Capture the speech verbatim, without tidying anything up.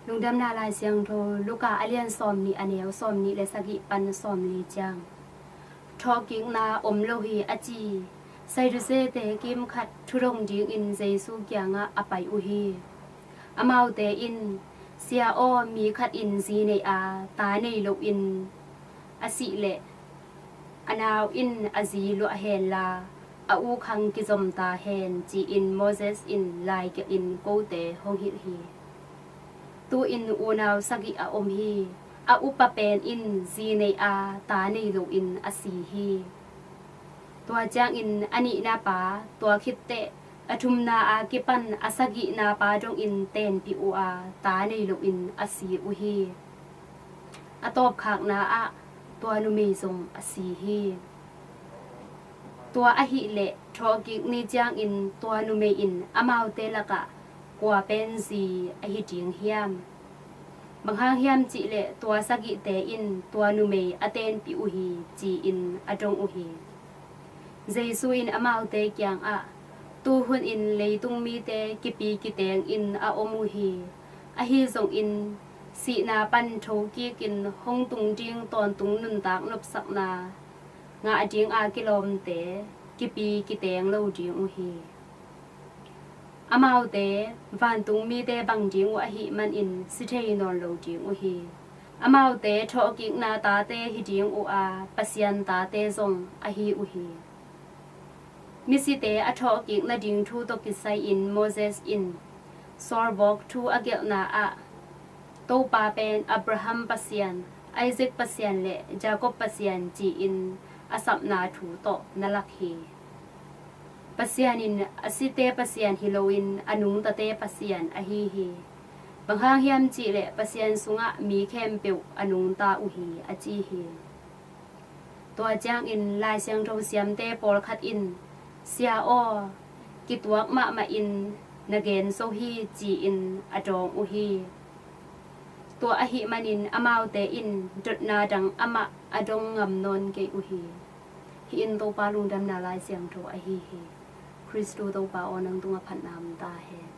Lungdamna Lai Siangtho, Luka a lian sawmnih, a neu sawmnih le sagih pan sawmli ciang. Thawhkikna om lo hi a ci Saddusee-te kimkhat thudong dingin Jesu kiangah a pai uh hi. Amaute in, "Sia aw, mi khat in zi nei a, ta nei loin a sih leh, a nau in a zi luah hen la, a u khang kizom ta hen," ci-in Moses in laigelhin kote hong hilh hi. Tu-in unau sagih a om hi. A upa pen in zi nei a, ta nei loin a si hi. Tua ciangin a nihna pa, tua khit teh a thumna a kipan a sagihna pa dongin tenpih uh a, ta nei loin a si uh hi. A tawpkhakna ah tua numei zong a si hi. Tua ahih leh thawhkik ni ciangin tua numei in amaute lakah kua pen zi ahi ding hiam? Bang hang hiam cih leh tua sagihte in tua numei a tenpih uh hi, ci-in a dong uh hi. Jesu in amaute kiangah, "Tu hunin leitung mite kipi kiteng in a om uh hi. Ahi zongin sihna pan thokikin hong tung ding tawntung nuntak nopsakna ngah dinga kilawmte kipi kiteng lo ding uh hi. Amaute vantung mite bang ding uh ahih manin si thei nawn lo ding uh hi. Amaute thawhkikna tate hi ding uh a, Pasian tate zong ahi uh hi." Misite a thawhkik nading thu tawh kisai-in Moses in sawlvawk thu a gelhna ah, "Topa pen Abraham Pasian, Isaac Pasian le Jacob Pasian," ci-in a sapna thu tawh na lak hi. Pasian in a site Pasian hi loin a nungtate Pasian ahi hi. Bang hang hiam cih leh Pasian sungah mi khempeuh a nungta uh hi, a ci hi. Tua ciangin Lai Siangtho siamte pawlkhat in, "Sia aw, kituak mahmahin na gen zo hi," ci-in a dawng uh hi. Tua ahih manin amaute in dotna dang amah a dong ngam nawn kei uh hi. Hih in Topa lungdamna Lai Siangtho ahi hi. Khristu Topa aw, nang tungah phatna om ta hen.